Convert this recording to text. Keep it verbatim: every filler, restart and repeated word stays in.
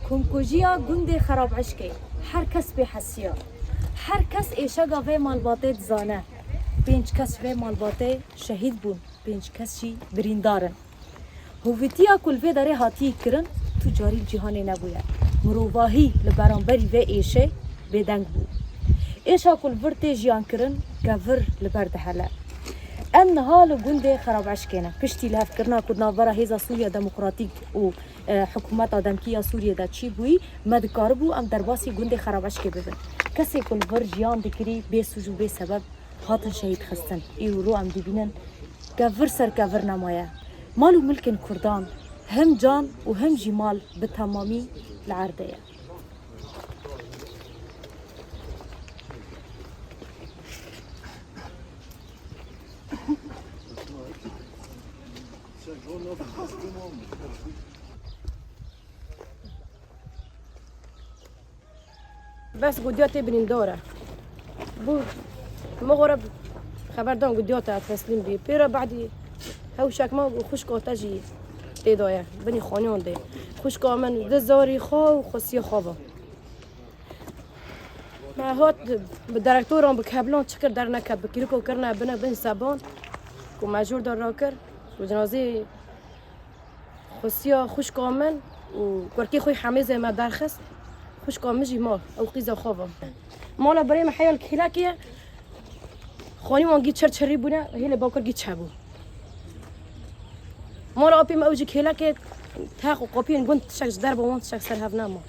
Komkujiya gundê Xerabişkê, her kes pê hesiya. Her kes êşega vê malbatê dizane. Pênc kes ji vê malbatê şehîd bûn, pênc kes jî birîndar in. Hovîtiya ku li vê derê hatiye kirin, tu carî li cîhanê nebûye. Mirovahî li beramberî vê êşê bêdeng bû. Êşa ku li vir tê jiyan kirin, kevir li ber dihele. Em niha li gundê Xerabişkê ne. Piştî lihevkirina ku di navbera Hêza Sûriya Demokratîk û e, hikûmeta demkî ya Sûriyê de çîbûyî, me dikaribû em derbasî gundê Xerabişkê bibin. Kesê ku li vir jiyan dikirî, bê sûc û bê sebeb hatin şehîd xistin. Îro em dibînin, kevir ser kevir nemaye. Mal û milkên Kurdan, him can û him jî mal bi temamî li erdê ye. Bes godiya tê birîndar e. Bû, me xwe re xeber dan godiya te teslîm bî. Pê re badî hewşek me û xwişka te jî tê de ye. Binî xaniyan de. Xwişka min di zarî xwe û xwesiya xwe ve. Me hat bi direktoran, bi keblan çi kir derneket, bi kîriko kirine bine bin seban ku me jor de rakir. Û cinazê xwesiya xwişka min û kurkê xwe Hemêzê me derxist. Xwişka min jî ma ew qîza xwe ve. Mala birê me heya li kêlekê ye. Xanî wan gî çir çirî bûne, hêlê bakur gî çebû. Mala apê me ew jî kêlekê teq û qapiyên gund tiştek ji derve wan tiştek ser hev nema.